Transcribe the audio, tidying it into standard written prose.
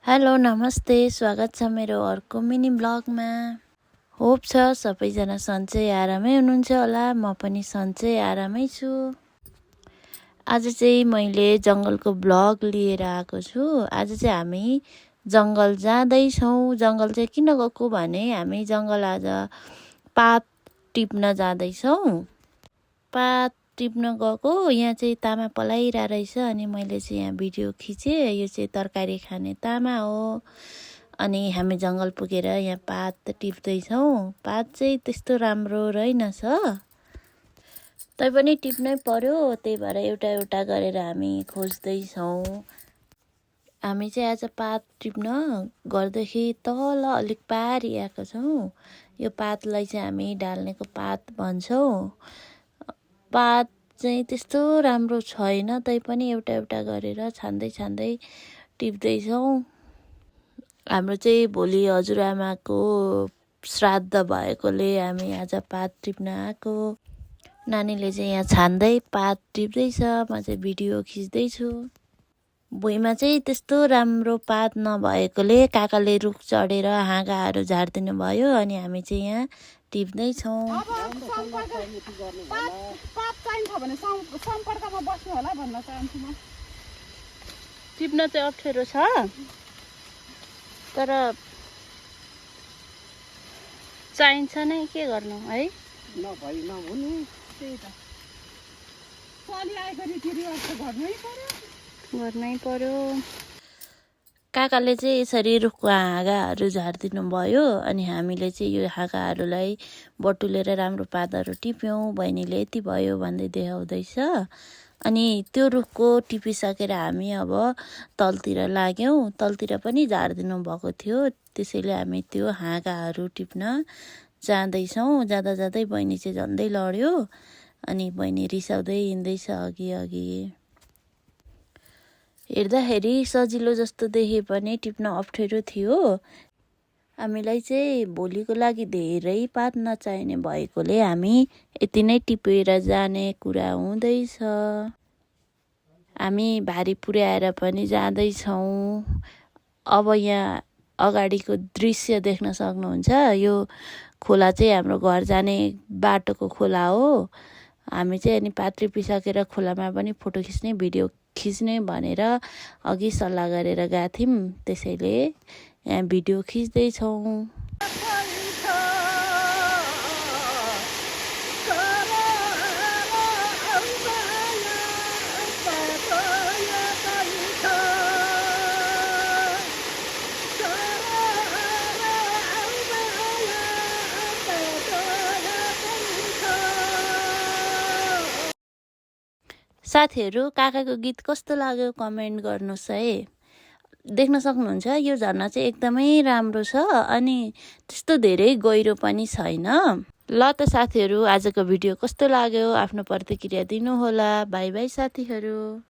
Hello नमस्ते, स्वागत छ मेरो अर्को मिनी ब्लगमा। होप छ सबैजना सन्चै आरामै हुनुहुन्छ होला। म पनि सन्चै आरामै छु। आज चाहिँ मैले जङ्गलको ब्लग लिएर आएको छु। आज चाहिँ हामी जङ्गल जाँदैछौँ। जङ्गल चाहिँ किन गएको भने हामी जङ्गल आज पात टिप्न जाँदैछौँ। पात टिप्न गएको, यहाँ चाहिँ तामा पलाइरहेको रहेछ अनि मैले चाहिँ यहाँ भिडियो खिचेँ। यो चाहिँ तरकारी खाने तामा हो। अनि हामी जङ्गल पुगेर यहाँ पात टिप्दैछौँ। पात चाहिँ त्यस्तो राम्रो रहेनछ, तैपनि टिप्नै पर्यो, त्यही भएर एउटा एउटा गरेर हामी खोज्दैछौँ। हामी चाहिँ आज पात टिप्न घरदेखि तल अलिक पारी आएको छौँ। यो पातलाई चाहिँ हामी डाल्नेको पात भन्छौँ। पात चाहिँ त्यस्तो राम्रो छैन, तैपनि एउटा एउटा गरेर छान्दै छान्दै टिप्दैछौँ। हाम्रो चाहिँ भोलि हजुरआमाको श्राद्ध भएकोले हामी आज पात टिप्न आएको। नानीले चाहिँ यहाँ छान्दै पात टिप्दैछ, म चाहिँ भिडियो खिच्दैछु। भुइँमा चाहिँ त्यस्तो राम्रो पात नभएकोले काकाले रुख चढेर हाँगाहरू झारिदिनु भयो अनि हामी चाहिँ यहाँ टिप्दैछौँ। टिप्न चाहिँ अप्ठ्यारो छ, तर चाहिन्छ नै, के गर्नु है। गर्नै पर्यो। काकाले चाहिँ यसरी रुखको हाँगाहरू झारिदिनु भयो अनि हामीले चाहिँ यो हाँगाहरूलाई बटुलेर राम्रो पातहरू टिप्यौँ। बहिनीले यति भयो भन्दै देखाउँदैछ। अनि त्यो रुखको टिपिसकेर हामी अब तलतिर लाग्यौँ। तलतिर पनि झारिदिनु भएको थियो, त्यसैले हामी त्यो हाँगाहरू टिप्न जाँदैछौँ। जाँदा जाँदै बहिनी चाहिँ झन्डै लड्यो अनि बहिनी रिसाउँदै हिँड्दैछ अघि अघि। हेर्दाखेरि सजिलो जस्तो देखे पनि टिप्न अप्ठ्यारो थियो। हामीलाई चाहिँ भोलिको लागि धेरै पात नचाहिने भएकोले हामी यति नै टिपेर जाने कुरा हुँदैछ। हामी भारी पुर्याएर पनि जाँदैछौँ। अब यहाँ अगाडिको दृश्य देख्न सक्नुहुन्छ। यो खोला चाहिँ हाम्रो घर जाने बाटोको खोला हो। हामी चाहिँ अनि पात टिपिसकेर खोलामा पनि फोटो खिच्ने भिडियो खिच्ने भनेर अघि सल्लाह गरेर गएको थियौँ, त्यसैले यहाँ भिडियो खिच्दैछौँ। साथीहरू, काकाको गीत कस्तो लाग्यो कमेन्ट गर्नुहोस् है। देख्न सक्नुहुन्छ यो झरना चाहिँ एकदमै राम्रो छ अनि त्यस्तो धेरै गहिरो पनि छैन। ल त साथीहरू, आजको भिडियो कस्तो लाग्यो आफ्नो प्रतिक्रिया दिनुहोला। बाई बाई साथीहरू।